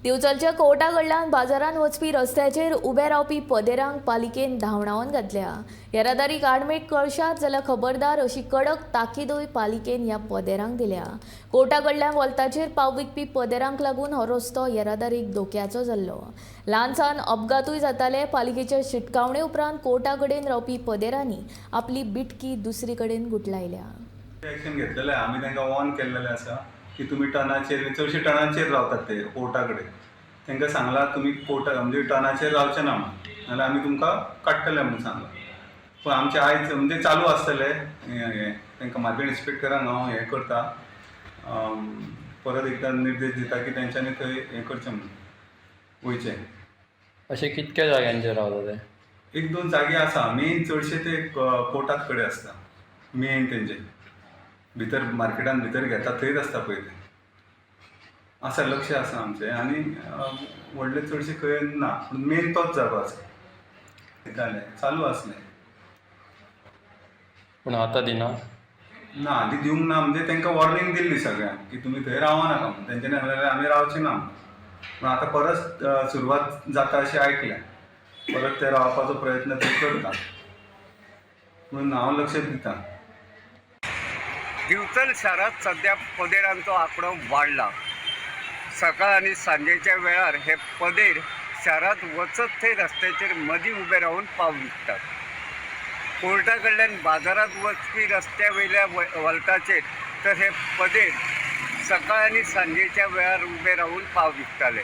दिवचलच्या Carta कडल्यान बाजारांत वचपी रस्त्याचेर उबे रावपी पदेरांक पालिकेन धांवडावन घातल्या. येरादारीक आडमेट कळशात जाल्यार खबरदार अशी कडक ताकीदूय पालिकेन ह्या पदेरांक दिल्या. कोर्टा कडल्यान वॉल्ताचेर पाव विकपी पदेरांक लागून हो रस्तो येरादारीक धोक्याचो जाल्लो. ल्हान सान अपघातूय जाताले. पालिकेच्या शिटकावणे उपरांत कोर्टा कडेन रावपी पदेरांनी आपली बिटकी दुसरी कडेन गुटलायल्या. एक्शन घेतलेलें आहा आमी. तांकां वॉर्न केल्लेलें आसा की तुमी टर्नाचेर, चडशे टर्नाचेर रावतात ते कोर्टा कडेन. तांकां सांगलां, तुमी कोर्टा म्हणजे टर्नाचेर रावचे ना म्हणून, नाल्यार आमी तुमकां काडटले म्हणून सांगलां. पूण आमचें आयज म्हणजे चालू आसतलें हें. तांकां मार्केट इन्स्पेक्टरांक हांव हें करता, परत एकदां निर्देश दिता की तेंच्यांनी थंय हें करचें म्हणून, वयचें. अशे कितक्या जाग्यांचेर रावता ते? एक दोन जागे आसा. मेन चडशे ते कोर्टात कडेन आसता. मेन तेंचे भितर, मार्केटान भितर घेता थंयच आसता पळय ते. आसा, लक्ष आसा आमचें आनी व्हडले चडशे खंय ना, पूण मेन तोच जागो आसा. जालें, चालू आसलें. पूण आतां दिना? ना, आदी दिवंक ना. म्हणजे तांकां वॉर्निंग दिल्ली सगळ्यांक की तुमी थंय रावो नाका म्हणून. तेंच्यांनी सांगलें आमी रावचे ना म्हणून. पूण आतां परत सुरवात जाता अशें आयकलें. परत ते रावपाचो प्रयत्न ते करता म्हणून हांव लक्ष दिता. दिवचल शारांत सध्या पदेरांचो आंकडो वाडला. सकाळ आनी सांजेच्या वेळार हे पदेर शारांत वचत थंय रस्त्याचेर मदीं उबे रावन पाव विकतात. कोर्टा कडल्यान बाजारांत वचपी रस्त्या वयल्या वल्ताचेर तर हे पदेर सकाळ आनी सांजेच्या वेळार उबे रावन पाव विकताले.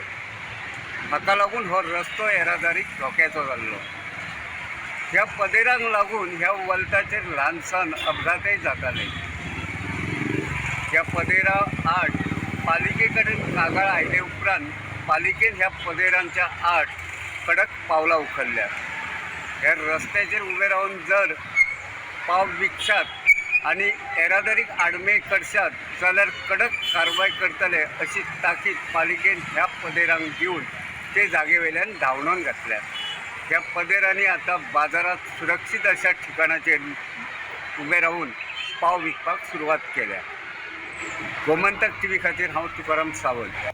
हाका लागून हो रस्तो येरादारीक धोक्याचो जाल्लो. ह्या पदेरांक लागून ह्या वल्ताचेर ल्हान सान अपघातय जाताले. ह्या पदेरा आड पालिके कडेन कागाळ आयले उपरांत पालिकेन ह्या पदेरांच्या आड कडक पावलां उखल्ल्यात. ह्या रस्त्याचेर उबे रावन जर पाव विकशात आनी येरादारीक आडमेळ करशात जाल्यार कडक कारवाय करतले अशी ताकीद पालिकेन ह्या पदेरांक दिवन ते जागे वयल्यान धांवडोवन घातल्यात. ह्या पदेरांनी आतां बाजारांत सुरक्षीत अशा ठिकाणाचेर उबे रावन पाव विकपाक सुरवात केल्या. गोमंतक टीव्ही खातीर हांव तुकाराम सावंत.